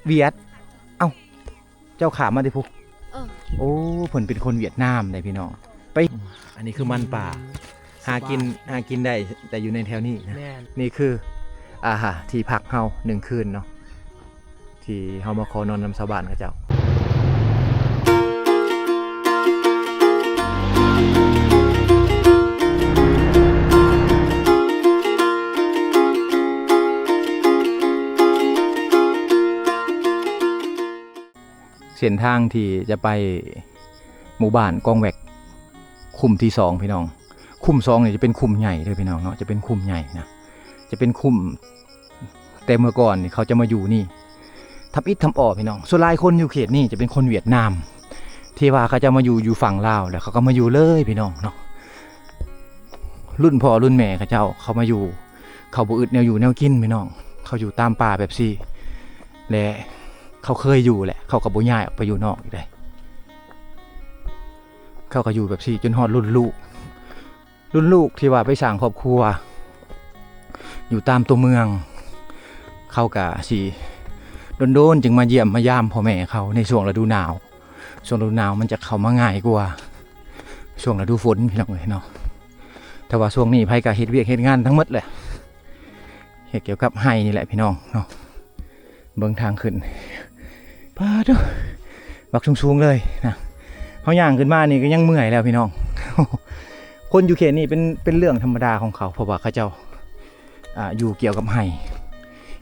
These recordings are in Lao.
ຫວຽດ. ເອົ້າ ເຈົ້າຂ້າມມາແຕ່ພຸ້ນ. ເອີ ໂອ້ ເພິ່ນເປັນຄົນຫວຽດນາມເດ້ພີ່ນ້ອງ. ໄປ ອັນນີ້ຄືມັນປ່າ ຫາກິນ ຫາກິນໄດ້ແຕ່ຢູ່ໃນແຖວນີ້ນະ. ແມ່ນ ນີ້ຄື ອ່າ ທີ່ພັກເຮົາໜຶ່ງຄືນເນາະ ທີ່ເຮົາມາຂໍນອນນຳຊາວບ້ານເຂົາເຈົ້າ. ເສັ້ນທາງທີ່ຈະໄປໝູ່ບ້ານກອງແວັກ ຄຸ້ມທີສອງພີ່ນ້ອງ. ຄຸ້ມສອງນີ້ຈະເປັນຄຸ້ມໃຫຍ່ເດີພີ່ນ້ອງເນາະ ຈະເປັນຄຸ້ມໃຫຍ່ນະ ຈະເປັນຄຸ້ມ ແຕ່ເມື່ອກ່ອນນີ້ເຂົາຈະມາຢູ່ນີ້ ທຳອິດທຳອໍພີ່ນ້ອງ. ສ່ວນຫຼາຍຄົນຢູ່ເຂດນີ້ຈະເປັນຄົນຫວຽດນາມ ທີ່ວ່າເຂົາເຈົ້າມາຢູ່ ຢູ່ຝັ່ງລາວ ແລ້ວເຂົາກໍມາຢູ່ເລີຍພີ່ນ້ອງເນາະ. ລຸ້ນພໍ່ລຸ້ນແມ່ເຂົາເຈົ້າ ເຂົາມາຢູ່ ເຂົາບໍ່ອຶດແນວຢູ່ແນວກິນພີ່ນ້ອງ ເຂົາຢູ່ຕາມປ່າແບບຊີ້ ແລະ ເຂົາເຄີຍຢູ່ແຫຼະ ເຂົາກໍບໍ່ຍ້າຍອອກໄປຢູ່ນອກອີກເດ້. ເຂົາກໍຢູ່ແບບຊີ້ຈົນຮອດລຸ້ນລູກ ລຸ້ນລູກທີ່ວ່າໄປສ້າງຄອບຄົວຢູ່ຕາມຕົວເມືອງ ເຂົາກະຊິດົນໆຈຶ່ງມາຢ້ຽມມາຢາມພໍ່ແມ່ເຂົາໃນຊ່ວງລະດູໜາວ. ຊ່ວງລະດູໜາວມັນຈະເຂົ້າມາງ່າຍກວ່າຊ່ວງລະດູຝົນພີ່ນ້ອງເອີຍເນາະ. ແຕ່ວ່າຊ່ວງນີ້ໃຜກະເຮັດວຽກເຮັດງານທັງໝົດແຫຼະ ເຮັດກ່ຽວກັບໄຮ່ນີ້ແຫຼະພີ່ນ້ອງເນາະ. ເບິ່ງທາງຂຶ້ນ ປາດໂທ້ ບັກສູງໆເລີຍນະ. ເຮົາຍ່າງຂຶ້ນມານີ້ກໍຍັງເມື່ອຍແລ້ວພີ່ນ້ອງ. ຄົນຢູ່ເຂດນີ້ເປັນ ເປັນເລື່ອງທຳມະດາຂອງເຂົາ ເພາະວ່າເຂົາເຈົ້າ ອ່າ ຢູ່ກ່ຽວກັບໄຮ່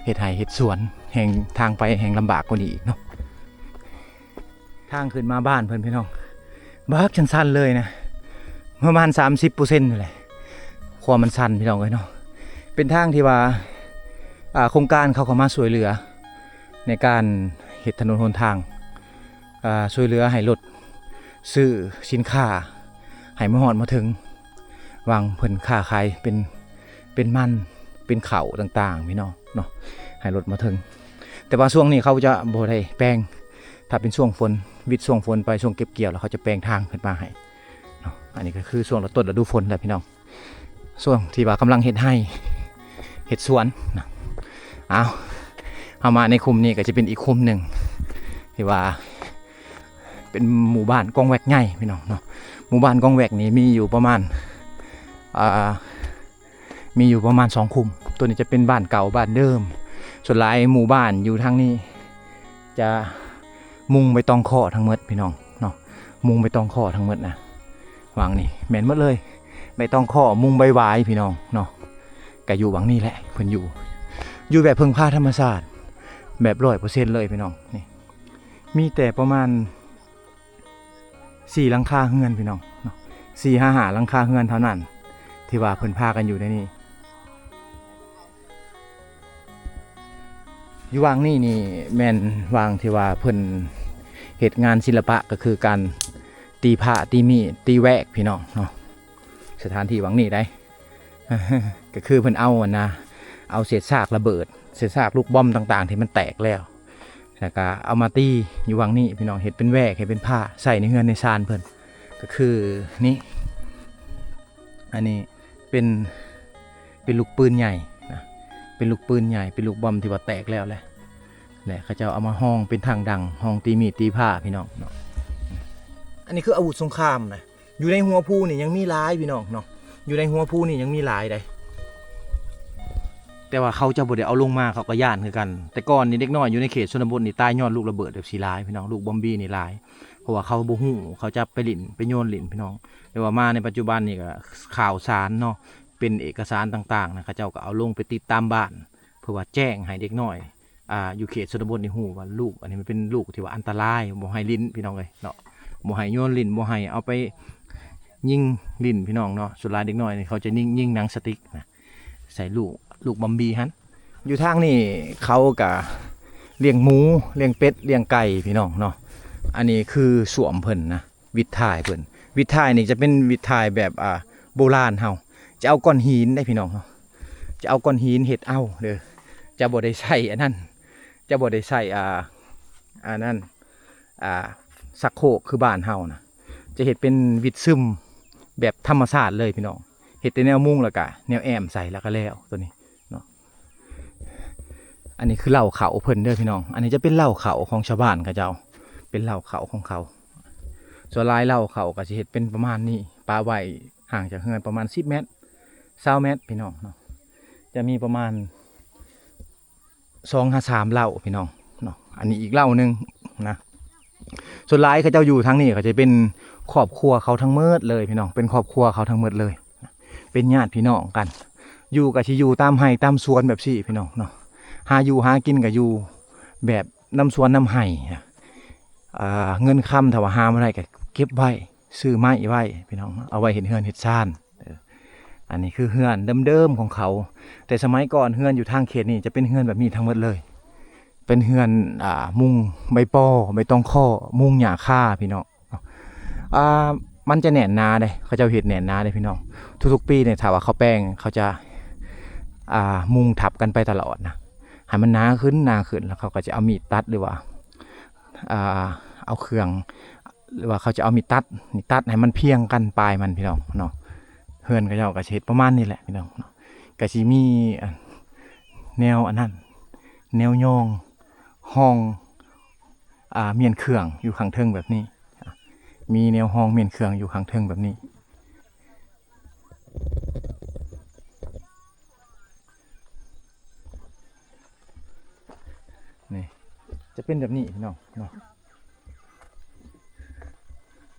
ເຮັດໄຮ່ເຮັດສວນ ແຮ່ງທາງໄປແຮ່ງລຳບາກກວ່ານີ້ອີກເນາະ. ທາງຂຶ້ນມາບ້ານເພິ່ນພີ່ນ້ອງ ບັກຊັນໆເລີຍນະ ປະມານສາມສິບເປີເຊັນນີ້ແຫຼະ ຄວາມມັນຊັນພີ່ນ້ອງເອີຍເນາະ. ເປັນທາງທີ່ວ່າ ອ່າ ໂຄງການເຂົາເຂົ້າມາຊ່ວຍເຫຼືອໃນການເຮັດຖະໜົນຫົນທາງ ອ່າ ຊ່ວຍເຫຼືອໃຫ້ລົດຊື້ສິນຄ້າໃຫ້ມາຮອດມາເຖິງ ຫວ່າງເພິ່ນຄ້າຂາຍເປັນ ເປັນມັນ ເປັນເຂົ້າຕ່າງໆ ພີ່ນ້ອງເນາະ ໃຫ້ລົດມາເຖິງ. ແຕ່ວ່າຊ່ວງນີ້ເຂົາຈະບໍ່ໄດ້ແປງ ຖ້າເປັນຊ່ວງຝົນ ວິດຊ່ວງຝົນໄປ ຊ່ວງເກັບກ່ຽວແລ້ວ ເຂົາຈະແປງທາງຂຶ້ນມາໃຫ້ເນາະ. ອັນນີ້ກໍຄືຊ່ວງຕົ້ນລະດູຝົນແຫຼະພີ່ນ້ອງ ຊ່ວງທີ່ວ່າກຳລັງເຮັດໄຮ່ເຮັດສວນນະ. ອ້າວ ເຮົາມາໃນຄຸ້ມນີ້ກໍຈະເປັນອີກຄຸ້ມໜຶ່ງ ທີ່ວ່າເປັນໝູ່ບ້ານກອງແວັກໃຫຍ່ພີ່ນ້ອງເນາະ. ໝູ່ບ້ານກອງແວັກນີ້ມີຢູ່ປະມານ ອ່າ ມີຢູ່ປະມານສອງຄຸ້ມ. ໂຕນີ້ຈະເປັນບ້ານເກົ່າບ້ານເດີມ. ສ່ວນຫຼາຍໝູ່ບ້ານຢູ່ທາງນີ້ຈະມຸງໃບຕອງຄໍ້ທັງໝົດພີ່ນ້ອງເນາະ ມຸງໃບຕອງຄໍ້ທັງໝົດນະ. ຫວ່າງນີ້ແມ່ນໝົດເລີຍ ໃບຕອງຄໍ້ມຸງໃບຫວາຍພີ່ນ້ອງເນາະ. ກະຢູ່ຫວ່າງນີ້ແຫຼະ ເພິ່ນຢູ່ ຢູ່ແບບເພິ່ງພາທຳມະຊາດ ແບບຮ້ອຍເປີເຊັນເລີຍພີ່ນ້ອງ. ນີ້ມີແຕ່ປະມານ ສີ່ຫຼັງຄາເຮືອນພີ່ນ້ອງເນາະ ສີ່ຫາຫ້າຫຼັງຄາເຮືອນເທົ່ານັ້ນ ທີ່ວ່າເພິ່ນພາກັນຢູ່ໃນນີ້. ຢູ່ຫວ່າງນີ້ນີ້ແມ່ນຫວ່າງທີ່ວ່າເພິ່ນເຮັດງານສິລະປະ ກໍຄືການຕີພ້າ ຕີມີດ ຕີແວກພີ່ນ້ອງເນາະ. ສະຖານທີ່ຫວ່າງນີ້ໃດ ກໍຄືເພິ່ນເອົາອັນນະ ເອົາເສດຊາກລະເບີດ ເສດຊາກລູກບອມຕ່າງໆ ທີ່ມັນແຕກແລ້ວ ແລ້ວກໍເອົາມາຕີຢູ່ຫວ່າງນີ້ພີ່ນ້ອງ ເຮັດເປັນແວກ ເຮັດເປັນພ້າໃສ່ໃນເຮືອນໃນຊານເພິ່ນ. ກໍຄືນີ້ ອັນນີ້ເປັນ ເປັນລູກປືນໃຫຍ່ນະ ເປັນລູກປືນໃຫຍ່ ເປັນລູກບອມທີ່ວ່າແຕກແລ້ວແຫຼະ ແລະ ເຂົາເຈົ້າເອົາມາຮອງເປັນຖັງດັງ ຮອງຕີມີດຕີພ້າພີ່ນ້ອງເນາະ. ອັນນີ້ຄືອາວຸດສົງຄາມນະ ຢູ່ໃນຫົວພູນີ້ຍັງມີຫຼາຍພີ່ນ້ອງເນາະ ຢູ່ໃນຫົວພູນີ້ຍັງມີຫຼາຍໃດ. ແຕ່ວ່າເຂົາເຈົ້າບໍ່ໄດ້ເອົາລົງມາ ເຂົາກໍຢ້ານຄືກັນ. ແຕ່ກ່ອນນີ້ເດັກນ້ອຍຢູ່ໃນເຂດຊົນນະບົດນີ້ຕາຍຍ້ອນລູກລະເບີດແບບນີ້ຫຼາຍພີ່ນ້ອງ ລູກບອມບີນີ້ຫຼາຍ. ເພາະວ່າເຂົາບໍ່ຮູ້ ເຂົາຈັບໄປຫຼິ້ນ ໄປໂຍນຫຼິ້ນພີ່ນ້ອງ. ແຕ່ວ່າມາໃນປັດຈຸບັນນີ້ກໍຂ່າວສານເນາະ ເປັນເອກະສານຕ່າງໆນະ ເຂົາເຈົ້າກໍເອົາລົງໄປຕິດຕາມບ້ານ ເພື່ອວ່າແຈ້ງໃຫ້ເດັກນ້ອຍ ອ່າ ຢູ່ເຂດຊົນນະບົດນີ້ຮູ້ວ່າລູກອັນນີ້ມັນເປັນລູກທີ່ວ່າອັນຕະລາຍ ບໍ່ໃຫ້ຫຼິ້ນພີ່ນ້ອງເອີຍເນາະ ບໍ່ໃຫ້ໂຍນຫຼິ້ນ ບໍ່ໃຫ້ເອົາໄປຍິງຫຼິ້ນພີ່ນ້ອງເນາະ. ສ່ວນຫຼາຍເດັກນ້ອຍນີ້ເຂົາຈະຍິງ ຍິງໜັງສະຕິກນະ ໃສ່ລູກ ລູກບອມບີຫັ້ນ. ຢູ່ທາງນີ້ເຂົາກະລ້ຽງໝູ ລ້ຽງເປັດ ລ້ຽງໄກ່ພີ່ນ້ອງເນາະ. ອັນນີ້ຄືສ້ວມເພິ່ນນະ ວິດຖ່າຍເພິ່ນ ວິດຖ່າຍນີ້ຈະເປັນວິດຖ່າຍແບບ ອ່າ ໂບລານເຮົາ ຈະເອົາກ້ອນຫີນເດ້ພີ່ນ້ອງເນາະ ຈະເອົາກ້ອນຫີນເຮັດເອົາເດີ ຈະບໍ່ໄດ້ໃຊ້ອັນນັ້ນ ຈະບໍ່ໄດ້ໃຊ້ ອ່າ ອັນນັ້ນ ອ່າ ຊັກໂຄກຄືບ້ານເຮົານະ ຈະເຮັດເປັນວິດຊຶມແບບທຳມະຊາດເລີຍພີ່ນ້ອງ ເຮັດແຕ່ແນວມຸງ ແລ້ວກະແນວແອ້ມໃສ່ ແລ້ວກະແລ້ວໂຕນີ້ເນາະ. ອັນນີ້ຄືເລົ້າເຂົ້າເພິ່ນເດີພີ່ນ້ອງ. ອັນນີ້ຈະເປັນເລົ້າເຂົ້າຂອງຊາວບ້ານເຂົາເຈົ້າ ເປັນເລົ້າເຂົ້າຂອງເຂົາ. ສ່ວນຫຼາຍເລົ້າເຂົ້າກໍຊິເຮັດເປັນປະມານນີ້ ປະໄວ້ຫ່າງຈາກເຮືອນປະມານສິບແມັດ ຊາວແມັດພີ່ນ້ອງເນາະ. ຈະມີປະມານ ສອງຫາສາມເລົ້າພີ່ນ້ອງເນາະ. ອັນນີ້ອີກເລົ້າໜຶ່ງນະ. ສ່ວນຫຼາຍເຂົາເຈົ້າຢູ່ທາງນີ້ ເຂົາຈະເປັນຄອບຄົວເຂົາທັງໝົດເລີຍພີ່ນ້ອງ ເປັນຄອບຄົວເຂົາທັງໝົດເລີຍ ເປັນຍາດພີ່ນ້ອງກັນ. ຢູ່ກໍຊິຢູ່ຕາມໄຮ່ຕາມສວນແບບຊີ້ພີ່ນ້ອງເນາະ. ຫາຢູ່ຫາກິນກໍຢູ່ແບບນຳສວນນຳໄຮ່. ອ່າ ເງິນຄຳຖ້າວ່າຫາມາໄດ້ກໍເກັບໄວ້ ຊື້ໄມ້ໄວ້ພີ່ນ້ອງເນາະ ເອົາໄວ້ເຮັດເຮືອນເຮັດຊານ. ເອີ ອັນນີ້ຄືເຮືອນເດີມໆຂອງເຂົາ ແຕ່ສະໄໝກ່ອນເຮືອນຢູ່ທາງເຂດນີ້ຈະເປັນເຮືອນແບບນີ້ທັງໝົດເລີຍ ເປັນເຮືອນ ອ່າ ມຸງໃບປໍ ໃບຕອງຄໍ່ ມຸງຫຍ້າຄາພີ່ນ້ອງ. ອ່າ ມັນຈະແໜ້ນໜາເດ້ ເຂົາເຈົ້າເຮັດແໜ້ນໜາເດ້ພີ່ນ້ອງ. ທຸກໆປີນີ້ຖ້າວ່າເຂົາແປງ ເຂົາຈະ ອ່າ ມຸງທັບກັນໄປຕະຫຼອດນະ ໃຫ້ມັນໜາຂຶ້ນ ໜາຂຶ້ນ ແລ້ວເຂົາກໍຈະເອົາມີດຕັດ ຫຼືວ່າ ອ່າ ເອົາເຄື່ອງ ຫຼືວ່າເຂົາຈະເອົາມີດຕັດ ນີ້ຕັດໃຫ້ມັນພຽງກັນປາຍມັນພີ່ນ້ອງເນາະ. ເຮືອນເຂົາເຈົ້າກໍຊິເຮັດປະມານນີ້ແຫຼະພີ່ນ້ອງເນາະ. ກໍຊິມີ ອັນ ແນວອັນນັ້ນ ແນວຮອງ ຮອງ ອ່າ ມ້ຽນເຄື່ອງຢູ່ຂ້າງເທິງແບບນີ້ ມີແນວຮອງມ້ຽນເຄື່ອງຢູ່ຂ້າງເທິງແບບນີ້. ນີ້ຈະເປັນແບບນີ້ພີ່ນ້ອງເນາະ.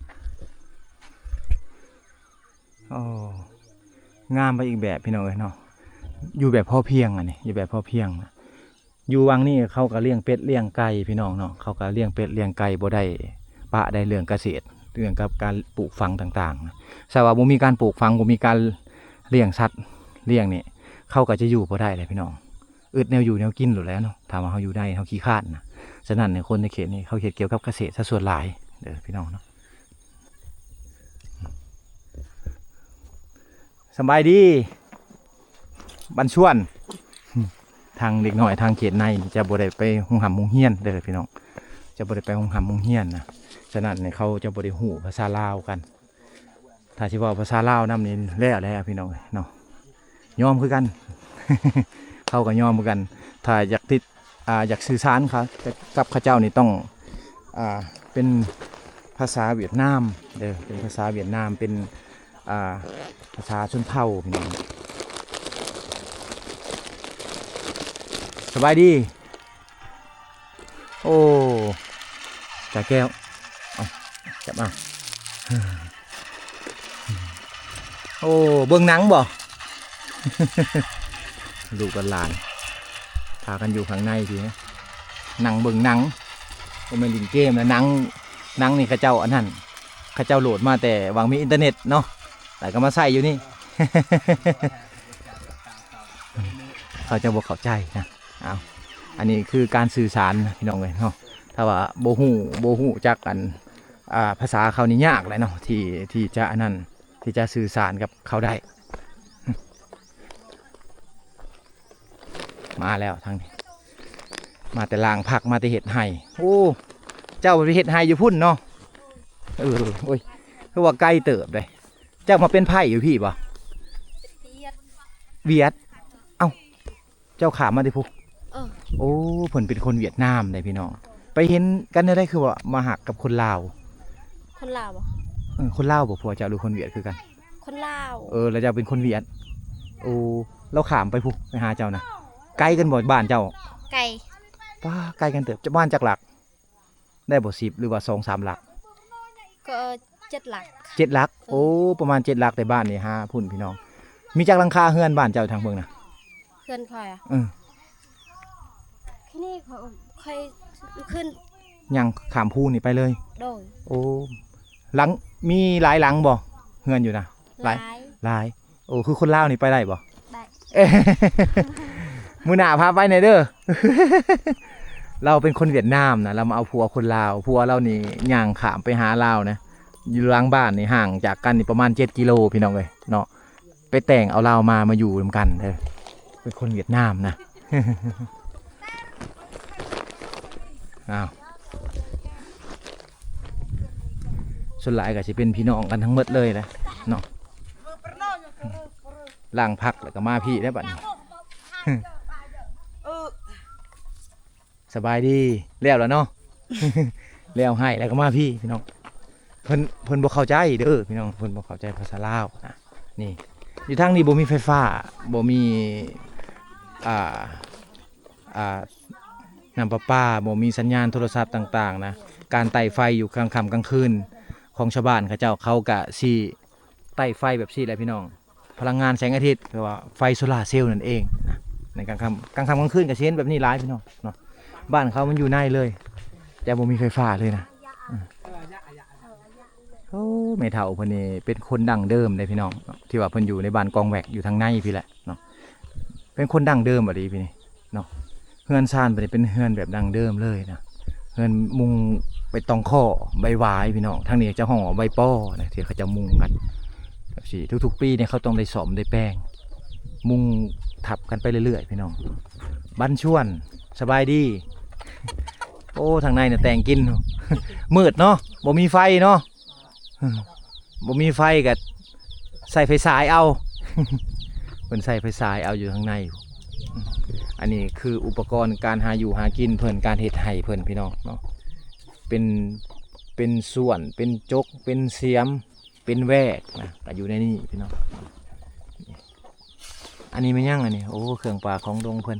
ໂອ້ ງາມໄປອີກແບບພີ່ນ້ອງເອີຍເນາະ. ຢູ່ແບບພໍພຽງ ອັນນີ້ຢູ່ແບບພໍພຽງ. ຢູ່ວັງນີ້ເຂົາກໍລ້ຽງເປັດລ້ຽງໄກ່ພີ່ນ້ອງເນາະ ເຂົາກໍລ້ຽງເປັດລ້ຽງໄກ່ ບໍ່ໄດ້ປະໄດ້ເລື່ອງກະເສດ ເລື່ອງກັບການປູກຝັງຕ່າງໆ. ຖ້າວ່າບໍ່ມີການປູກຝັງ ບໍ່ມີການລ້ຽງສັດລ້ຽງນີ້ ເຂົາກໍຈະຢູ່ບໍ່ໄດ້ແຫຼະພີ່ນ້ອງ ອຶດແນວຢູ່ແນວກິນໂລດແຫຼະເນາະ. ຖ້າວ່າເຮົາຢູ່ໄດ້ ເຮົາຂີ້ຄ້ານນະ. ສະນັ້ນ ໃນຄົນໃນເຂດນີ້ ເຂົາເຮັດກ່ຽວກັບກະເສດຊະສ່ວນຫຼາຍເດີພີ່ນ້ອງເນາະ. ສະບາຍດີ ບັນຊວນ. ທາງເດັກນ້ອຍທາງເຂດໃນນີ້ຈະບໍ່ໄດ້ໄປໂຮງຮ່ຳໂຮງຮຽນເດີພີ່ນ້ອງ ຈະບໍ່ໄດ້ໄປໂຮງຮ່ຳໂຮງຮຽນນະ. ສະນັ້ນເຂົາຈະບໍ່ໄດ້ຮູ້ພາສາລາວກັນ. ຖ້າຊິເວົ້າພາສາລາວນຳນີ້ແລ້ວແຫຼະພີ່ນ້ອງເອີຍເນາະ. ຍອມຄືກັນ ເຂົາກໍຍອມຄືກັນ. ຖ້າຢາກຕິດ ອ່າ ຢາກສື່ສານ ກັບເຂົາເຈົ້ານີ້ຕ້ອງ ອ່າ ເປັນພາສາຫວຽດນາມເດີ ເປັນພາສາຫວຽດນາມ ເປັນ ອ່າ ພາສາຊົນເຜົ່າພີ່ນ້ອງ. ສະບາຍດີ. ໂອ້ ຈາແກ້ວ ເອົາ ຈັບເອົາ. ໂອ້ ເບິ່ງໜັງບໍ່? ລູກກັບຫຼານພາກັນຢູ່ຂ້າງໃນພີ້ນະ ນັ່ງເບິ່ງໜັງ. ບໍ່ແມ່ນຫຼິ້ນເກມນະ ໜັງ ໜັງນີ້ເຂົາເຈົ້າອັນນັ້ນ ເຂົາເຈົ້າໂຫຼດມາແຕ່ຫວ່າງມີອິນເຕີເນັດເນາະ ແລ້ວກໍມາໃສ່ຢູ່ນີ້. ເຂົາເຈົ້າບໍ່ເຂົ້າໃຈນະ. ເອົາ ອັນນີ້ຄືການສື່ສານນະ ພີ່ນ້ອງເອີຍເນາະ. ຖ້າວ່າບໍ່ຮູ້ ບໍ່ຮູ້ຈັກອັນ ອ່າ ພາສາເຂົານີ້ຍາກແຫຼະເນາະ ທີ່ ທີ່ຈະອັນນັ້ນ ທີ່ຈະສື່ສານກັບເຂົາໄດ້. ມາແລ້ວທາງນີ້ ມາແຕ່ລ້າງຜັກ ມາແຕ່ເຮັດໄຮ່. ໂອ້ ເຈົ້າໄປເຮັດໄຮ່ຢູ່ພຸ້ນເນາະ. ເອີ ໂອ້ຍ ຄືວ່າໄກເຕີບເດ້. ເຈົ້າມາເປັນໃພ້ຢູ່ພີ້ບໍ່? ຫວຽດ ຫວຽດ. ເອົ້າ ເຈົ້າຂ້າມມາແຕ່ພຸ້ນ? ເອີ ໂອ້ ເພິ່ນເປັນຄົນຫວຽດນາມເດ້ພີ່ນ້ອງ. ໄປເຫັນກັນແນວໃດ ຄືວ່າມາຮັກກັບຄົນລາວ? ຄົນລາວບໍ່? ເອີ ຄົນລາວບໍ່? ຜົວເຈົ້າຫຼືຄົນຫວຽດຄືກັນ? ຄົນລາວ. ເອີ ແລ້ວເຈົ້າເປັນຄົນຫວຽດ. ໂອ້ ລາວຂ້າມໄປພຸ້ນ ໄປຫາເຈົ້ານະ. ໄກກັນບໍ່ ບ້ານເຈົ້າ? ໄກ. ປ້າ ໄກກັນເຕີບ. ຈາກບ້ານຈັກຫຼັກ? ໄດ້ບໍ່ ສິບ ຫຼືວ່າສອງສາມຫຼັກ? ກໍເຈັດຫຼັກ. ເຈັດຫຼັກ. ເອີ ໂອ້ ປະມານເຈັດຫຼັກ ແຕ່ບ້ານນີ້ຫາພຸ້ນພີ່ນ້ອງ. ມີຈັກຫຼັງຄາເຮືອນບ້ານເຈົ້າທາງເບິ່ງນະ? ເຮືອນຂ້ອຍອະ? ເອີ ນີ້ຂ້ອຍຂຶ້ນ ຍ່າງຂ້າມພູນີ້ໄປເລີຍ? ໂດຍ. ໂອ້ ຫຼັງ ມີຫຼາຍຫຼັງບໍ່ ເຮືອນຢູ່ນະ? ຫຼາຍ ຫຼາຍ ຫຼາຍ. ໂອ້ ຄືຄົນລາວນີ້ໄປໄດ້ບໍ່? ໄດ້. ມື້ໜ້າພາໄປແດ່ເດີ. ລາວເປັນຄົນຫວຽດນາມນະ ລາວມາເອົາຜົວຄົນລາວ. ຜົວລາວນີ້ຍ່າງຂ້າມໄປຫາລາວນະ ຢູ່ຫຼັງບ້ານນີ້ ຫ່າງຈາກກັນນີ້ປະມານເຈັດກິໂລ ພີ່ນ້ອງເອີຍເນາະ. ໄປແຕ່ງເອົາລາວມາ ມາຢູ່ນຳກັນເດີ. ເປັນຄົນຫວຽດນາມນະ. ອ້າວ ສ່ວນຫຼາຍກໍຊິເປັນພີ່ນ້ອງກັນທັງໝົດເລີຍແຫຼະເນາະ. ລ້າງຜັກແລ້ວກໍມາພີ້ແລ້ວບັດນີ້. ເອີ ສະບາຍດີ ແລ້ວລະເນາະ ແລ້ວໄຮ່ແລ້ວກໍມາພີ້ພີ່ນ້ອງ. ເພິ່ນ ເພິ່ນບໍ່ເຂົ້າໃຈເດີພີ່ນ້ອງ ເພິ່ນບໍ່ເຂົ້າໃຈພາສາລາວນະ. ນີ້ ຢູ່ທາງນີ້ບໍ່ມີໄຟຟ້າ ບໍ່ມີ ອ່າ ອ່າ ນ້ຳປະປາ ບໍ່ມີສັນຍານໂທລະສັບຕ່າງໆນະ. ການໄຕ້ໄຟຢູ່ກາງຄ່ຳກາງຄືນຂອງຊາວບ້ານເຂົາເຈົ້າ ເຂົາກະຊິໄຕ້ໄຟແບບຊີ້ແຫຼະພີ່ນ້ອງ ພະລັງງານແສງອາທິດ ຫຼືວ່າໄຟໂຊລາເຊວນັ້ນເອງນະ. ໃນກາງຄ່ຳ ກາງຄ່ຳກາງຄືນກໍຊິເຫັນແບບນີ້ຫຼາຍພີ່ນ້ອງເນາະ. ບ້ານເຂົາມັນຢູ່ໃນເລີຍ ແຕ່ບໍ່ມີໄຟຟ້າເລີຍນະ. ອືມ ໂອ້ ແມ່ເຖົ້າເພິ່ນນີ້ເປັນຄົນດັ້ງເດີມເດ້ພີ່ນ້ອງເນາະ ທີ່ວ່າເພິ່ນຢູ່ໃນບ້ານກອງແວກ ຢູ່ທາງໃນພີ້ແຫຼະເນາະ. ເປັນຄົນດັ້ງເດີມອີ່ຫຼີພີ່ນີ້ເນາະ. ເຮືອນຊານເພິ່ນນີ້ເປັນເຮືອນແບບດັ້ງເດີມເລີຍນະ ເຮືອນມຸງໃບຕອງຄໍ່ ໃບຫວາຍພີ່ນ້ອງ. ທາງນີ້ເຂົາເຈົ້າຮ້ອງວ່າໃບປໍນະ ທີ່ເຂົາເຈົ້າມຸງກັນແບບຊີ້. ທຸກໆປີນີ້ເຂົາຕ້ອງໄດ້ສ້ອມໄດ້ແປງ ມຸງທັບກັນໄປເລື້ອຍໆພີ່ນ້ອງ. ບັນຊວນ ສະບາຍດີ ໂອ້ ທາງໃນນະແຕ່ງກິນ ມືດເນາະ ບໍ່ມີໄຟເນາະ. ບໍ່ມີໄຟກໍໃຊ້ໄຟສາຍເອົາ ເພິ່ນໃຊ້ໄຟສາຍເອົາຢູ່ທາງໃນ. ອັນນີ້ຄືອຸປະກອນການຫາຢູ່ຫາກິນເພິ່ນ ການເຮັດໄຮ່ເພິ່ນພີ່ນ້ອງເນາະ. ເປັນ ເປັນສ່ວນ ເປັນຈົກ ເປັນສຽມ ເປັນແວກນະ ກໍຢູ່ໃນນີ້ພີ່ນ້ອງ. ອັນນີ້ແມ່ນຫຍັງອັນນີ້? ໂອ້ ເຄື່ອງປ່າຂອງດົງເພິ່ນ.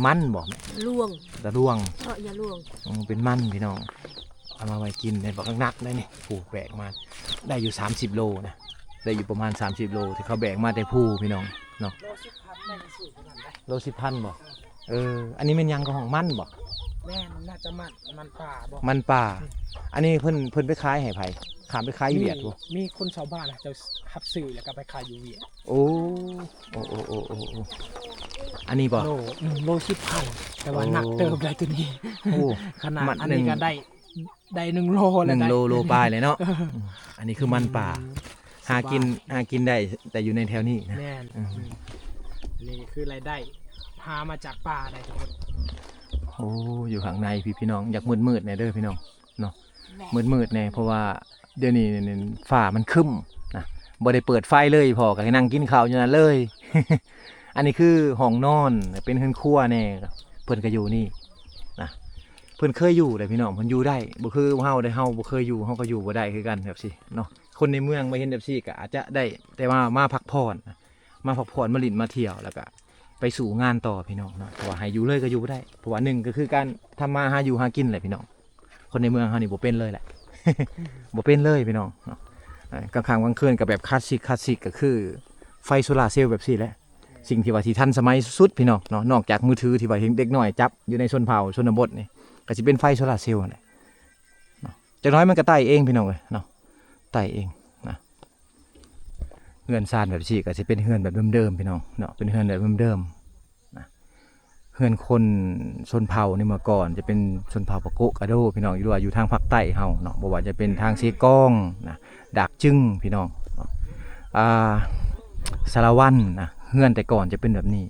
ມັນບໍ່? ລວງ ຕະລວງ ເພາະຢ່າລວງ. ອໍ ເປັນມັນພີ່ນ້ອງ ເອົາມາໄວ້ກິນໄດ້ບັກໜັກໆເດ້ນີ້. ຜູ້ແບກມາໄດ້ຢູ່ສາມສິບໂລນະ ໄດ້ຢູ່ປະມານສາມສິບໂລ ທີ່ເຂົາແບກມາແຕ່ພູພີ່ນ້ອງເນາະ. ໂລສິບພັນບໍ່? ເອີ ອັນນີ້ແມ່ນຫຍັງ ເຂົາຮ້ອງມັນບໍ່? ແມ່ນ ໜ້າຈະມັນ ມັນປ່າບໍ່? ມັນປ່າ. ອັນນີ້ເພິ່ນ ເພິ່ນໄປຂາຍໃຫ້ໃຜ? ຂ້າມໄປຂາຍຢູ່ຫວຽດບໍ່? ມີຄົນຊາວບ້ານເຂົາເຈົ້າຮັບຊື້ ແລ້ວກໍໄປຂາຍຢູ່ຫວຽດ. ໂອ້ ໂອ້ ໂອ້ ອັນນີ້ບໍ່? ໂລ ອືມ ໂລສິບພັນ ແຕ່ວ່າ ໂອ້ ໜັກເຕີບໄດ໋ຕົວນີ້. ໂອ້ ຂະໜາດອັນນີ້ກໍໄດ້ ໄດ້ໜຶ່ງໂລແລ້ວ ໜຶ່ງໂລ ໂລປາຍເລີຍເນາະ. ເອີ ອືມ ອັນນີ້ຄືມັນປ່າ ອືມ ຫາກິນ ສະບາຍ ຫາກິນໄດ້ແຕ່ຢູ່ໃນແຖວນີ້ນະ. ແມ່ນ ອືມ ອືມ ນີ້ຄືລາຍໄດ້ ຫາມາຈາກປ່າໄດ້ທຸກຄົນ. ໂອ້ ຢູ່ຂ້າງໃນພີ້ພີ່ນ້ອງ ຢາກມືດໆແດ່ເດີພີ່ນ້ອງເນາະ. ແມ່ນ ມືດໆແດ່ ເພາະວ່າດຽວນີ້ນີ້ ນີ້ ຟ້າມັນຄຶ້ມນະ ບໍ່ໄດ້ເປີດໄຟເລີຍ ພໍ່ກໍໃຫ້ນັ່ງກິນເຂົ້າຢູ່ນັ້ນເລີຍ. ອັນນີ້ຄືຫ້ອງນອນ ເປັນເຮືອນຄົວແດ່ ເພິ່ນກໍຢູ່ນີ້ນະ. ເພິ່ນເຄີຍຢູ່ແຫຼະພີ່ນ້ອງ ເພິ່ນຢູ່ໄດ້ ບໍ່ຄືເຮົາເດ້ ເຮົາບໍ່ເຄີຍຢູ່ ເຮົາກໍຢູ່ບໍ່ໄດ້ຄືກັນແບບຊີ້ເນາະ. ຄົນໃນເມືອງມາເຫັນແບບຊີ້ກໍອາດຈະໄດ້ແຕ່ວ່າມາພັກຜ່ອນ ມາພັກຜ່ອນ ມາຫຼິ້ນມາທ່ຽວ ແລ້ວກໍໄປສູ້ງານຕໍ່ພີ່ນ້ອງເນາະ. ເພາະວ່າໃຫ້ຢູ່ເລີຍກໍຢູ່ບໍ່ໄດ້ ເພາະວ່າໜຶ່ງກໍຄືການທຳມາຫາຢູ່ຫາກິນແຫຼະພີ່ນ້ອງ. ຄົນໃນເມືອງເຮົານີ້ບໍ່ເປັນເລີຍແຫຼະ ບໍ່ເປັນເລີຍພີ່ນ້ອງເນາະ. ເອີ ກາງຄ່ຳກາງຄືນກໍແບບຄລາສສິກ ຄລາສສິກກໍຄືໄຟໂຊລາເຊວແບບຊີ້ແຫຼະ. ສິ່ງທີ່ວ່າທີ່ທັນສະໄໝສຸດໆ ພີ່ນ້ອງເນາະ ນອກຈາກມືຖືທີ່ວ່າເຫັນເດັກນ້ອຍຈັບຢູ່ໃນຊົນເຜົ່າຊົນນະບົດນີ້ ກໍຊິເປັນໄຟໂຊລາເຊວຫັ້ນແຫຼະເນາະ. ຈັກໜ້ອຍມັນກໍໄຕ່ເອງພີ່ນ້ອງເອີຍເນາະ ໄຕ່ເອງນະ. ເຮືອນຊານແບບຊີ້ກໍຊິເປັນເຮືອນແບບເດີມໆ ພີ່ນ້ອງເນາະ ເປັນເຮືອນແບບເດີມໆນະ. ເຮືອນຄົນຊົນເຜົ່າໃນເມື່ອກ່ອນຈະເປັນຊົນເຜົ່າປະໂກະກະໂດ ພີ່ນ້ອງ ຫຼືວ່າຢູ່ທາງພາກໃຕ້ເຮົາເນາະ ບໍ່ວ່າຈະເປັນທາງເຊກອງນະ ດາກຈຶງ ພີ່ນ້ອງເນາະ ອ່າ ສາລະວັນນະ ເຮືອນແຕ່ກ່ອນຈະເປັນແບບນີ້.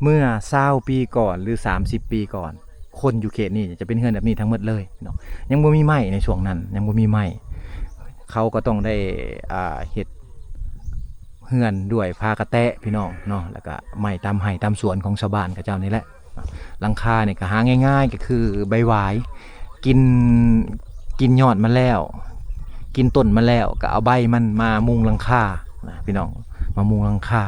ເມື່ອຊາວປີກ່ອນ ຫຼື ສາມສິບປີກ່ອນ ຄົນຢູ່ເຂດນີ້ຈະເປັນເຮືອນແບບນີ້ທັງໝົດເລີຍເນາະ. ຍັງບໍ່ມີໄມ້ໃນຊ່ວງນັ້ນ ຍັງບໍ່ມີໄມ້ ເຂົາກໍຕ້ອງໄດ້ ອ່າ ເຮັດເຮືອນດ້ວຍຝາກະແຕະ ພີ່ນ້ອງເນາະ ແລ້ວກະໄມ້ຕາມໄຮ່ຕາມສວນຂອງຊາວບ້ານເຂົາເຈົ້ານີ້ແຫຼະ. ຫຼັງຄານີ້ກໍຫາງ່າຍໆ ກໍຄືໃບຫວາຍ ກິນ ກິນຍອດມັນແລ້ວ ກິນຕົ້ນມັນແລ້ວ ກໍເອົາໃບມັນມາມຸງຫຼັງຄານະ ພີ່ນ້ອງ ມາມຸງຫຼັງຄາ.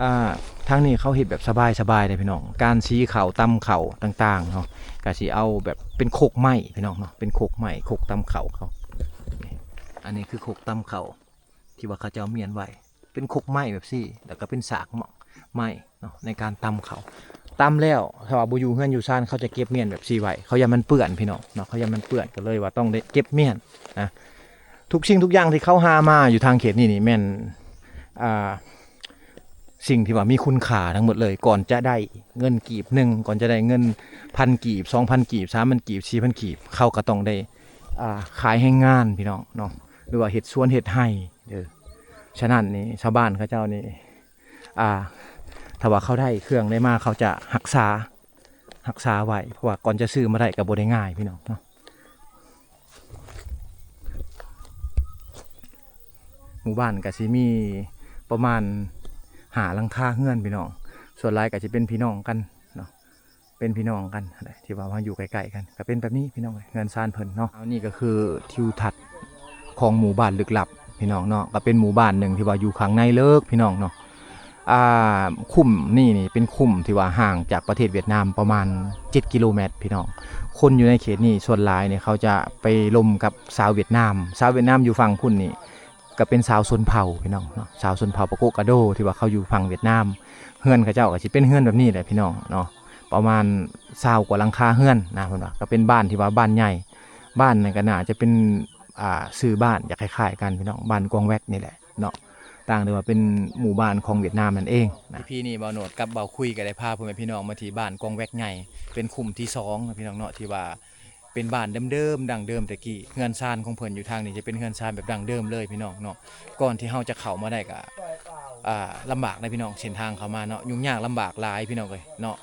ອ່າ ທາງນີ້ເຂົາເຮັດແບບສະບາຍໆເດ້ພີ່ນ້ອງ ການສີເຂົ້າ ຕຳເຂົ້າຕ່າງໆເນາະ ກໍຊິເອົາແບບເປັນຄົກໄມ້ ພີ່ນ້ອງເນາະ ເປັນຄົກໄມ້ ຄົກຕຳເຂົ້າເຂົາ. ອັນນີ້ຄືຄົກຕຳເຂົ້າ ທີ່ວ່າເຂົາເຈົ້າມ້ຽນໄວ້ ເປັນຄົກໄມ້ແບບຊີ້ ແລ້ວກໍເປັນສາກໄມ້ເນາະ ໃນການຕຳເຂົ້າ. ຕຳແລ້ວ ຖ້າວ່າບໍ່ຢູ່ເຮືອນຢູ່ຊານ ເຂົາຈະເກັບມ້ຽນແບບຊີ້ໄວ້ ເຂົາຢ້ານມັນເປື້ອນ ພີ່ນ້ອງເນາະ ເຂົາຢ້ານມັນເປື້ອນ ກໍເລີຍວ່າຕ້ອງໄດ້ເກັບມ້ຽນນະ. ທຸກສິ່ງທຸກຢ່າງທີ່ເຂົາຫາມາຢູ່ທາງເຂດນີ້ນີ້ແມ່ນ ອ່າ ສິ່ງທີ່ວ່າມີຄຸນຄ່າທັງໝົດເລີຍ. ກ່ອນຈະໄດ້ເງິນກີບໜຶ່ງ ກ່ອນຈະໄດ້ເງິນພັນກີບ ສອງພັນກີບ ສາມພັນກີບ ສີ່ພັນກີບ ເຂົາກໍຕ້ອງໄດ້ ອ່າ ຂາຍແຮງງານ ພີ່ນ້ອງເນາະ ຫຼືວ່າເຮັດສວນເຮັດໄຮ່ເດີ. ສະນັ້ນນີ້ ຊາວບ້ານເຂົາເຈົ້ານີ້ ອ່າ ຖ້າວ່າເຂົາໄດ້ເຄື່ອງໄດ້ມາ ເຂົາຈະຮັກສາ ຮັກສາໄວ້ ເພາະວ່າກ່ອນຈະຊື້ມາໄດ້ກໍບໍ່ໄດ້ງ່າຍ ພີ່ນ້ອງເນາະ. ໝູ່ບ້ານກໍຊິມີປະມານຫ້າຫຼັງຄາເຮືອນ ພີ່ນ້ອງ ສ່ວນຫຼາຍກໍຊິເປັນພີ່ນ້ອງກັນເນາະ. ເປັນພີ່ນ້ອງກັນຫັ້ນແຫຼະ ທີ່ວ່າມາຢູ່ໃກ້ໆກັນ ກໍເປັນແບບນີ້ພີ່ນ້ອງເອີຍ ເຮືອນຊານເພິ່ນເນາະ. ອັນນີ້ກໍຄືທິວທັດຂອງໝູ່ບ້ານລຶກລັບພີ່ນ້ອງເນາະ ກໍເປັນໝູ່ບ້ານໜຶ່ງທີ່ວ່າຢູ່ຂ້າງໃນເລິກພີ່ນ້ອງເນາະ. ອ່າ ຄຸ້ມນີ້ນີ້ເປັນຄຸ້ມທີ່ວ່າຫ່າງຈາກປະເທດຫວຽດນາມປະມານເຈັດກິໂລແມັດພີ່ນ້ອງ. ຄົນຢູ່ໃນເຂດນີ້ສ່ວນຫຼາຍນີ້ເຂົາຈະໄປລົມກັບຊາວຫວຽດນາມ ຊາວຫວຽດນາມຢູ່ຝັ່ງພຸ້ນນີ້ ກໍເປັນຊາວຊົນເຜົ່າພີ່ນ້ອງເນາະ ຊາວຊົນເຜົ່າປາໂກະກະໂດ ທີ່ວ່າເຂົາຢູ່ຝັ່ງຫວຽດນາມ. ເຮືອນເຂົາເຈົ້າກໍຊິເປັນເຮືອນແບບນີ້ແຫຼະພີ່ນ້ອງເນາະ ປະມານຊາວກວ່າຫຼັງຄາເຮືອນນະ ເພິ່ນວ່າ. ກໍເປັນບ້ານທີ່ວ່າບ້ານໃຫຍ່ ບ້ານນັ້ນກໍໜ້າຈະເປັນ ອ່າ ຊື່ບ້ານຈະຄ້າຍໆກັນພີ່ນ້ອງ ບ້ານກວາງແວັກນີ້ແຫຼະເນາະ ຕ່າງແຕ່ວ່າເປັນໝູ່ບ້ານຂອງຫວຽດນາມນັ້ນເອງນະ. ອີພີນີ້ ບ່າວໂນດກັບບ່າວຄຸຍກໍໄດ້ພາພໍ່ແມ່ພີ່ນ້ອງມາທີ່ບ້ານກວາງແວັກໃຫຍ່ ເປັນຄຸ້ມທີສອງນະພີ່ນ້ອງເນາະ ທີ່ວ່າ ເປັນບ້ານເດີມໆ ດັ້ງເດີມແຕ່ກີ້ ເຮືອນຊານຂອງເພິ່ນຢູ່ທາງນີ້ຈະເປັນເຮືອນຊານແບບດັ້ງເດີມເລີຍພີ່ນ້ອງເນາະ. ກ່ອນທີ່ເຮົາຈະເຂົ້າມາໄດ້ກໍ ອ່າ ລຳບາກນະພີ່ນ້ອງ ເສັ້ນທາງເຂົ້າມາເນາະ ຫຍຸ້ງຍາກລຳບາກຫຼາຍພີ່ນ້ອງເອີຍເນາະ.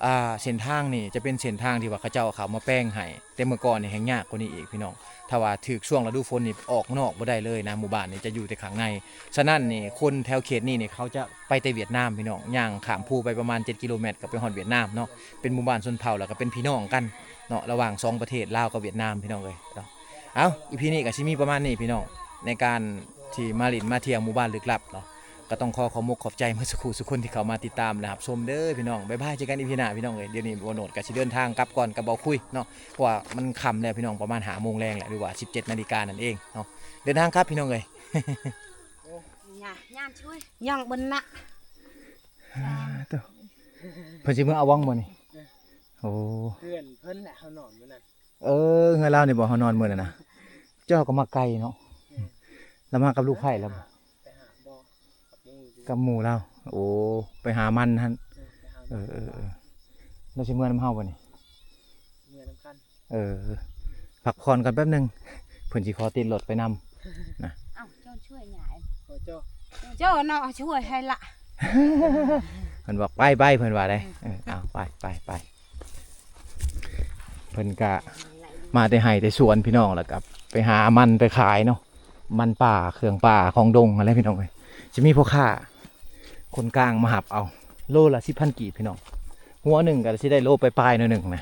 ອ່າ ເສັ້ນທາງນີ້ຈະເປັນເສັ້ນທາງທີ່ວ່າເຂົາເຈົ້າເຂົ້າມາແປງໃຫ້ ແຕ່ເມື່ອກ່ອນນີ້ແຮ່ງຍາກກວ່ານີ້ອີກພີ່ນ້ອງ. ຖ້າວ່າຖືກຊ່ວງລະດູຝົນນີ້ອອກນອກບໍ່ໄດ້ເລີຍນະ ໝູ່ບ້ານນີ້ຈະຢູ່ແຕ່ຂ້າງໃນ. ສະນັ້ນນີ້ຄົນແຖວເຂດນີ້ນີ້ເຂົາຈະໄປແຕ່ຫວຽດນາມພີ່ນ້ອງ ຍ່າງຂ້າມພູໄປປະມານເຈັດກິໂລແມັດກໍໄປຮອດຫວຽດນາມເນາະ. ເປັນໝູ່ບ້ານຊົນເຜົ່າ ແລ້ວກໍເປັນພີ່ນ້ອງກັນເນາະ ລະຫວ່າງສອງປະເທດລາວກັບຫວຽດນາມພີ່ນ້ອງເອີຍເນາະ. ເອົ້າ ອີພີນີ້ກໍຊິມີປະມານນີ້ພີ່ນ້ອງ ໃນການທີ່ມາຫຼິ້ນມາທ່ຽວໝູ່ບ້ານລຶກລັບເນາະ. ກໍຕ້ອງຂໍຂອບມົກຂອບໃຈໝົດສູ່ຄູ່ສູ່ຄົນທີ່ເຂົ້າມາຕິດຕາມ ແລະ ຮັບຊົມເດີພີ່ນ້ອງ. ບາຍບາຍ ເຈີກັນອີພີໜ້າພີ່ນ້ອງເອີຍ. ດຽວນີ້ບ່າວໂນດກໍຊິເດີນທາງກັບກ່ອນກັບບ່າວຄຸຍເນາະ ເພາະວ່າມັນຄ່ຳແລ້ວພີ່ນ້ອງ ປະມານຫ້າໂມງແລງແຫຼະ ຫຼືວ່າສິບເຈັດນາລິການັ້ນເອງເນາະ. ເດີນທາງກັບພີ່ນ້ອງເອີຍ. ໂອ້ຍ ຍ່າງ ຍ່າງຊ່ວຍ ຍ່າງເບິ່ງນະ. ເອີ ໂຕ ເພິ່ນຊິເມືອອາວອງບໍ່ນີ້? ເອີ ໂອ້ ເຮືອນເພິ່ນແຫຼະ ເຮົານອນມື້ນັ້ນ. ເອີ ເຮືອນລາວນີ້ບໍ່ ເຮົານອນມື້ນັ້ນນະ. ເຈົ້າກໍມາໄກເນາະ. ເອີ ລາວມາກັບລູກໃພ້ລາວບໍ່? ໄປຫາບໍ່ ກັບໝູ່ ກັບໝູ່ລາວ. ໂອ້ ໄປຫາມັນຫັ້ນ. ເອີ ໄປຫາ ເອີ ເອີ ເອີ ລາວຊິເມືອນຳເຮົາບໍ່ນີ້? ເມືອນຳກັນ. ເອີ ພັກຜ່ອນກ່ອນແປັບໜຶ່ງ ເພິ່ນຊິຂໍຕິດລົດໄປນຳນະ. ເອົ້າ ເຈົ້າຊ່ວຍຫຍັງ? ເຈົ້າ ເຈົ້າເນາະ ຊ່ວຍໃຫ້ລະ ເພິ່ນບອກໄປໆ ເພິ່ນວ່າໄດ. ເອີ ເອີ ເອົາ ໄປໆໆ. ເພິ່ນກະມາແຕ່ໄຮ່ແຕ່ສວນພີ່ນ້ອງ ແລ້ວກະໄປຫາມັນໄປຂາຍເນາະ ມັນປ່າ ເຄື່ອງປ່າຂອງດົງຫັ້ນແຫຼະພີ່ນ້ອງເອີຍ. ຈະມີພໍ່ຄ້າຄົນກາງມາຮັບເອົາ ໂລລະສິບພັນກີບພີ່ນ້ອງ. ຫົວໜຶ່ງກໍຊິໄດ້ໂລປາຍໆໜ້ອຍໜຶ່ງນະ.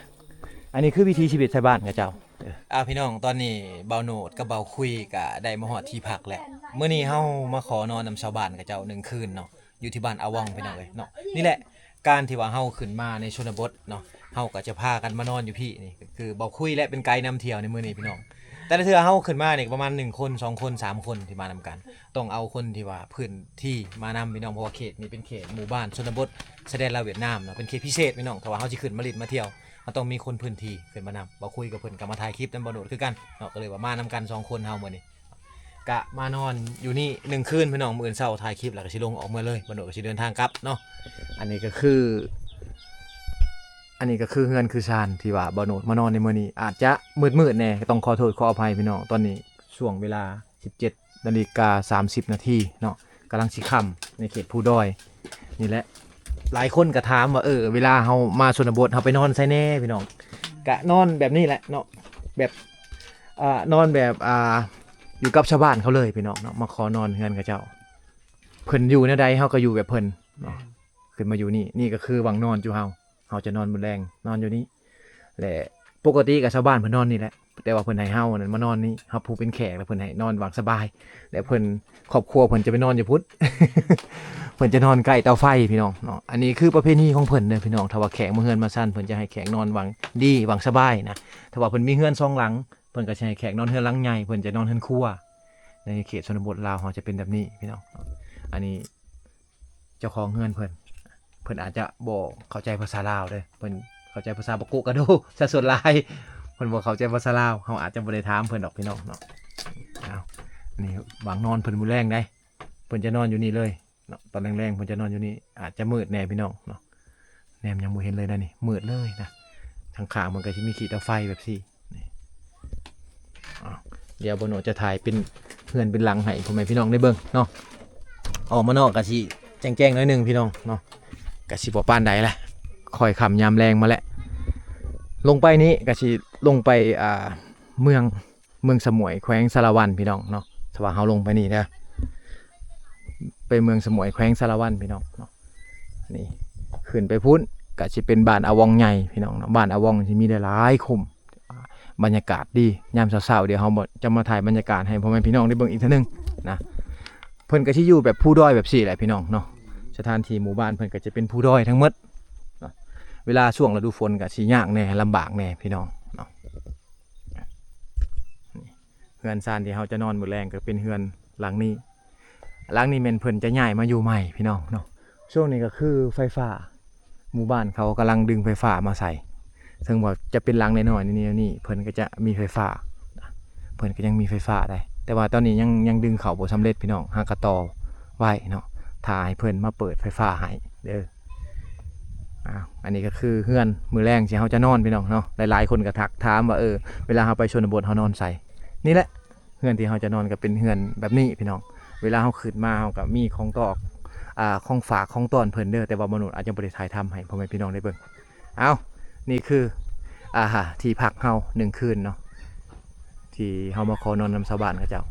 ອັນນີ້ຄືວິຖີຊີວິດຊາວບ້ານເຂົາເຈົ້າ. ເອີ ອ່າ ພີ່ນ້ອງ ຕອນນີ້ບ່າວໂນດກັບບ່າວຄຸຍກໍໄດ້ມາຮອດທີ່ພັກແລ້ວ. ມື້ນີ້ເຮົາມາຂໍນອນນຳຊາວບ້ານເຂົາເຈົ້າໜຶ່ງຄືນເນາະ ຢູ່ທີ່ບ້ານອາວອງພີ່ນ້ອງເອີຍເນາະ. ນີ້ແຫຼະ ການທີ່ວ່າເຮົາຂຶ້ນມາໃນຊົນນະບົດເນາະ ເຮົາກໍຈະພາກັນມານອນຢູ່ພີ້. ນີ້ກໍຄືບ່າວຄຸຍ ແລະ ເປັນໄກນຳທ່ຽວໃນມື້ນີ້ພີ່ນ້ອງ. ແຕ່ລະເທື່ອເຮົາຂຶ້ນມານີ້ປະມານໜຶ່ງຄົນ ສອງຄົນ ສາມຄົນທີ່ມານຳກັນ. ຕ້ອງເອົາຄົນທີ່ວ່າພື້ນທີ່ມານຳພີ່ນ້ອງ ເພາະວ່າເຂດນີ້ເປັນເຂດໝູ່ບ້ານຊົນນະບົດຊາຍແດນລາວຫວຽດນາມເນາະ ເປັນເຂດພິເສດພີ່ນ້ອງ. ຖ້າວ່າເຮົາຊິຂຶ້ນມາຫຼິ້ນມາທ່ຽວ ເຮົາຕ້ອງມີຄົນພື້ນທີ່ຂຶ້ນມານຳ. ບ່າວຄຸຍກັບເພິ່ນກໍມາຖ່າຍຄລິບນຳບ່າວໂນດຄືກັນເນາະ ກໍເລີຍວ່າມານຳກັນສອງຄົນເຮົາມື້ນີ້. ກະມານອນຢູ່ນີ້ໜຶ່ງຄືນພີ່ນ້ອງ ມື້ອື່ນເຊົ້າຖ່າຍຄລິບ ແລ້ວກໍຊິລົງອອກເມືອເລີຍ ບ່າວໂນດກໍຊິເດີນທາງກັບເນາະ. ອັນນີ້ກໍຄື ອັນນີ້ກໍຄືເຮືອນຄືຊານທີ່ວ່າບ່າວໂນດມານອນໃນມື້ນີ້ ອາດຈະມືດໆແດ່ ກໍຕ້ອງຂໍໂທດຂໍອະໄພພີ່ນ້ອງ. ຕອນນີ້ຊ່ວງເວລາສິບເຈັດນາລິກາສາມສິບນາທີເນາະ ກຳລັງຊິຄ່ຳໃນເຂດພູດອຍນີ້ແຫຼະ. ຫຼາຍຄົນກໍຖາມວ່າ ເອີ ເວລາເຮົາມາຊົນນະບົດ ເຮົາໄປນອນໃສແດ່ພີ່ນ້ອງ? ກະນອນແບບນີ້ແຫຼະເນາະ ແບບ ອ່າ ນອນແບບ ອ່າ ຢູ່ກັບຊາວບ້ານເຂົາເລີຍພີ່ນ້ອງເນາະ ມາຂໍນອນເຮືອນເຂົາເຈົ້າ. ເພິ່ນຢູ່ແນວໃດເຮົາກໍຢູ່ແບບເພິ່ນເນາະ. ຂຶ້ນມາຢູ່ນີ້ ນີ້ກໍຄືວັງນອນຈຸເຮົາ ເຮົາຈະນອນມື້ແລງ ນອນຢູ່ນີ້ ແລະ ປົກກະຕິກໍຊາວບ້ານເພິ່ນນອນນີ້ແຫຼະ ແຕ່ວ່າເພິ່ນໃຫ້ເຮົານັ້ນມານອນນີ້ ເຮົາຜູ້ເປັນແຂກ ແລ້ວເພິ່ນໃຫ້ນອນຫວ່າງສະບາຍ ແລະ ເພິ່ນ ຄອບຄົວເພິ່ນຈະໄປນອນຢູ່ພຸ້ນ ເພິ່ນຈະນອນໃກ້ເຕົາໄຟພີ່ນ້ອງເນາະ. ອັນນີ້ຄືປະເພນີຂອງເພິ່ນເດີພີ່ນ້ອງ ຖ້າວ່າແຂກມາເຮືອນມາຊານ ເພິ່ນຈະໃຫ້ແຂກນອນຫວ່າງດີຫວ່າງສະບາຍນະ. ຖ້າວ່າເພິ່ນມີເຮືອນສອງຫຼັງ ເພິ່ນກໍຊິໃຫ້ແຂກນອນເຮືອນຫຼັງໃຫຍ່ ເພິ່ນຈະນອນເຮືອນຄົວ. ໃນເຂດຊົນນະບົດລາວເຮົາຈະເປັນແບບນີ້ພີ່ນ້ອງ. ອັນນີ້ເຈົ້າຂອງເຮືອນເພິ່ນ ເພິ່ນອາດຈະບໍ່ເຂົ້າໃຈພາສາລາວເດີ ເພິ່ນເຂົ້າໃຈພາສາປາໂກະກະໂດຊະສ່ວນຫຼາຍ ເພິ່ນບໍ່ເຂົ້າໃຈພາສາລາວ ເຮົາອາດຈະບໍ່ໄດ້ຖາມເພິ່ນດອກພີ່ນ້ອງເນາະ. ເອົາ ນີ້ວາງນອນເພິ່ນມື້ແລງໃດ ເພິ່ນຈະນອນຢູ່ນີ້ເລີຍເນາະ ຕອນແລງໆເພິ່ນຈະນອນຢູ່ນີ້ ອາດຈະມືດແດ່ພີ່ນ້ອງເນາະ. ແນມຍັງບໍ່ເຫັນເລີຍນະນີ້ ມືດເລີຍນະ. ທາງຂ້າງມັນກໍຊິມີຂີ້ເຕົາໄຟແບບຊີ້ນີ້. ອ້າວ ດຽວບ່າວໂນດຈະຖ່າຍເປັນເຮືອນເປັນຫຼັງໃຫ້ພໍ່ແມ່ພີ່ນ້ອງໄດ້ເບິ່ງເນາະ. ອອກມານອກກໍຊິແຈ້ງໆໜ້ອຍໜຶ່ງພີ່ນ້ອງເນາະ ກໍຊິບໍ່ປານໃດລະ ຄ່ອຍຄ່ຳຍາມແລງມາແຫຼະ. ລົງໄປນີ້ກໍຊິລົງໄປ ອ່າ ເມືອງ ເມືອງສະໝວຍ ແຂວງສາລະວັນພີ່ນ້ອງເນາະ. ຖ້າວ່າເຮົາລົງໄປນີ້ເດີ ໄປເມືອງສະໝວຍ ແຂວງສາລະວັນພີ່ນ້ອງເນາະ. ນີ້ຂຶ້ນໄປພຸ້ນ ກະຊິເປັນບ້ານອາວອງໃຫຍ່ພີ່ນ້ອງເນາະ. ບ້ານອາວອງຊິມີຫຼາຍໆຄຸ້ມ ບັນຍາກາດດີ. ຍາມເຊົ້າໆ ດຽວເຮົາຈະມາຖ່າຍບັນຍາກາດໃຫ້ພໍ່ແມ່ພີ່ນ້ອງໄດ້ເບິ່ງອີກເທື່ອໜຶ່ງນະ. ເພິ່ນກະຊິຢູ່ແບບພູດອຍແບບຊີ້ແຫຼະພີ່ນ້ອງເນາະ. ສະຖານທີ່ໝູ່ບ້ານເພິ່ນກະຈະເປັນພູດອຍທັງໝົດເນາະ. ເວລາຊ່ວງລະດູຝົນກະຊິຍາກແດ່ ລຳບາກແດ່ພີ່ນ້ອງເນາະ. ເຮືອນຊານທີ່ເຮົາຈະນອນມື້ແລງກະເປັນເຮືອນຫຼັງນີ້. ຫຼັງນີ້ແມ່ນເພິ່ນຈະຍ້າຍມາຢູ່ໃໝ່ພີ່ນ້ອງເນາະ. ຊ່ວງນີ້ກະຄືໄຟຟ້າ ໝູ່ບ້ານເຂົາກຳລັງດຶງໄຟຟ້າມາໃສ່. ເຖິງວ່າຈະເປັນຫຼັງນ້ອຍໆແນວນີ້ ເພິ່ນກະຈະມີໄຟຟ້າ ເພິ່ນກະຍັງມີໄຟຟ້າໄດ໋. ແຕ່ວ່າຕອນນີ້ຍັງ ຍັງດຶງເຂົ້າບໍ່ສຳເລັດພີ່ນ້ອງ ຫາກະຕໍ່ໄວ້ເນາະ. ຖ້າໃຫ້ເພິ່ນມາເປີດໄຟຟ້າໃຫ້ເດີ. ອ້າວ ອັນນີ້ກະຄືເຮືອນມື້ແລງທີ່ເຮົາຈະນອນພີ່ນ້ອງເນາະ. ຫຼາຍໆຄົນກະທັກຖາມວ່າ ເອີ ເວລາເຮົາໄປຊົນນະບົດເຮົານອນໃສ? ນີ້ແຫຼະ ເຮືອນທີ່ເຮົາຈະນອນກະເປັນເຮືອນແບບນີ້ພີ່ນ້ອງ. ເວລາເຮົາຂຶ້ນມາເຮົາກະມີຂອງຕອກ ອາ ຂອງຝາກຂອງຕ້ອນເພິ່ນເດີ. ແຕ່ວ່າມະນຸດອາດຈະບໍ່ໄດ້ຖ່າຍທຳໃຫ້ພໍ່ແມ່ພີ່ນ້ອງໄດ້ເບິ່ງ. ເອົ້າ ນີ້ຄື ອາ ທີ່ພັກເຮົາໜຶ່ງຄືນເນາະ ທີ່ເຮົາມາຂໍນອນນຳຊາວບ້ານເຂົາເຈົ້າ.